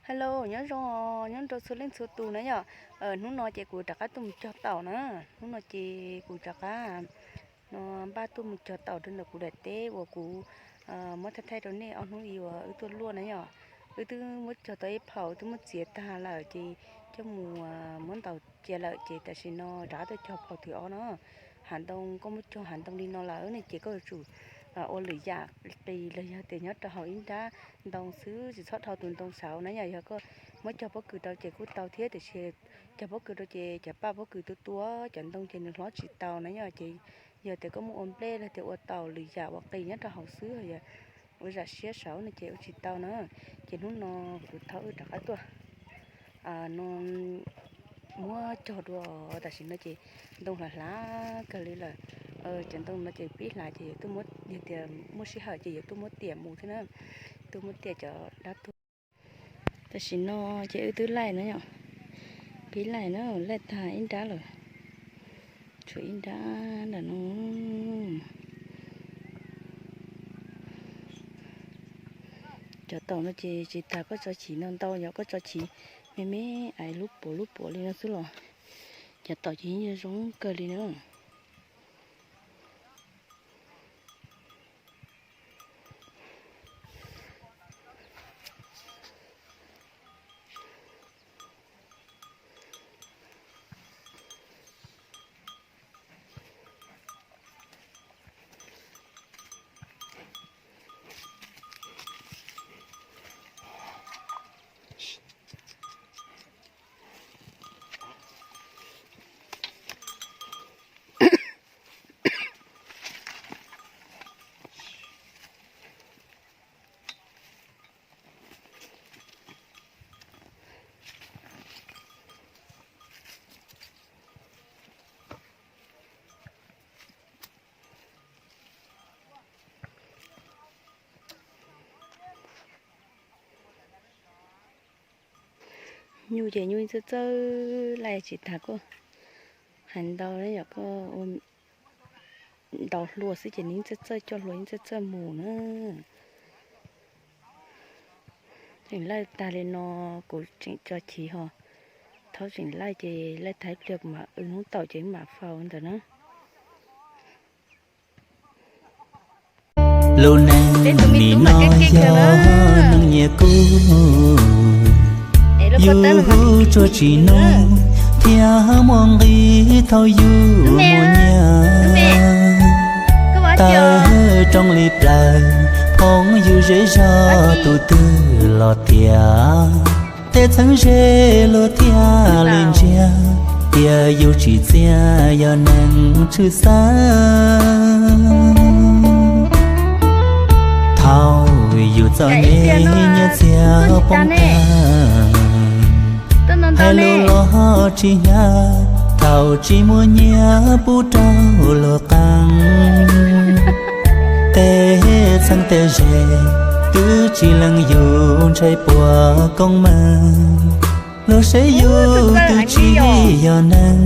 Hello, nyob zoo, nyob rau txhua leej txhua tus na yom. Hnub no ces kuv rov qab tuaj mus cog taum na. Hnub no ces kuv rov qab no npaj tuaj mus cog taum rau ntawm kuv daim teb uas kuv muab thaij thaij rau nej ob hnub uas wb tuaj luaj na yom. Wb twb muab cog tau ib phaum, twb muab txiav tag lawm ces coj mus muab ntaus cia lawm ces tam sim no rov qab tuaj cog phaum thib ob no. Hav ntoo, koj muab cog hav ntoo li no lawm ne ces koj yuav tsum ua lwm yam qis los yog tias nyob rau hauv ib nrab ntoo xwb, tsis txhob dhau tus ntoo saud na yom. Yog koj muab cog pob kws rau ces kuj tau thiab, tiam sis cog pob kws rau ces cov paj pob kws tua tua cov ntoo ces nws hlob tsis tau na yom. Ces yog tias koj muab ua nplej los tias ua taum lwm yam ua qis nyob rau hauv xwb, yog ua zam siab saud no ces ua tsis tau na. Ces hnub no kuv thauj wb rov qab tuaj no muab cog dua, tam sim no ces ntoo hlav hlav kawg li lawm. Cov ntoo no ces pib hlav ces yuav tuaj muab, yog tias muaj sij hawm ces yuav tuaj muab tiam mus thiab na, tuaj muab tiam cov dab tuag. Tam sim no ces wb twb laij na yom, pib laij na, laij tag ib nrab lawm, tshuav ib nrab ntawm no. Cov taum no ces tsis tas koj tso chiv no ntau, yog koj tso chiv me me ais lub puav lub puav li no xwb los cov taum ces yeej zoo kawg li na. Nyuj ces nyuj txawj txawj laij tsis tas koj hais ntau, yog koj ua ntau hlua xwb ces nws yeej txawj txawj coj hlua yeej txawj txawj mus na. Tseem laij tag li no kuv tseem tso chiv ho, thaub tseem laij ces laij tag ib pliag kuv mam w noob taum ces mam faus ntawd na. Lub neej nim no yog neej nyias kub, yus tsuas tsim nyog thiab muaj nqis thaum yus muaj nyiaj. Tawg rooj li plaws, phooj ywg zej zog tus twg los tiav, tej txheeb ze luag thiaj li ntsia tias yus tsim txiaj yog neeg tshwj xeeb. Thaum yus txom nyem nyiaj txiag poob tag, hais lus los ho tsis hnyav, thaum tsis muaj nyiaj pub rau luag qeeb. Tej txheeb tej ze twb tsis lees yus ntshai puas koob meej. Luag saib yus twb tsis yog neeg,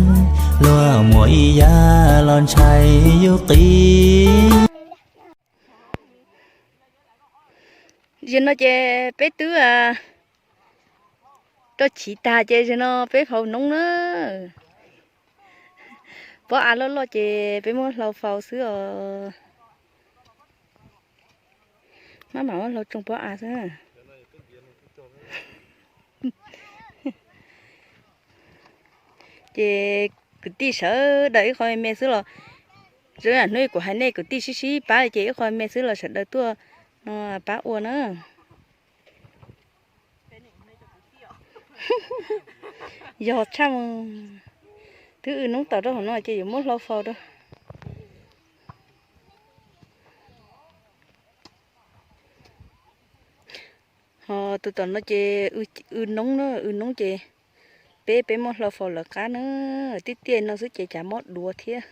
luag muaj ib yam los ntshai yus qis. Zaum no ces peb twb rau chiv tag ces zaum no peb faus noob na. Pob av loj loj ces peb muab hlau faus xwb os. Maj mam muab hlau tsoo pob av xwb. Ces kwv tij sawv daws ib qho me me xwb los, zoo yam hnub kuv hais nej kwv tij sib sib pab ces ib qho me me xwb los sawv daws tuaj no pab ua na. Yog tshaj mus, twb w noob tom rau hauv no ces yuav muab hlau faus rau. Ho tus tom no ces w noob na, w noob ces peb, peb muab hlau faus lawv qab na. Tib tiaj no xwb ces cas mob duav thiab.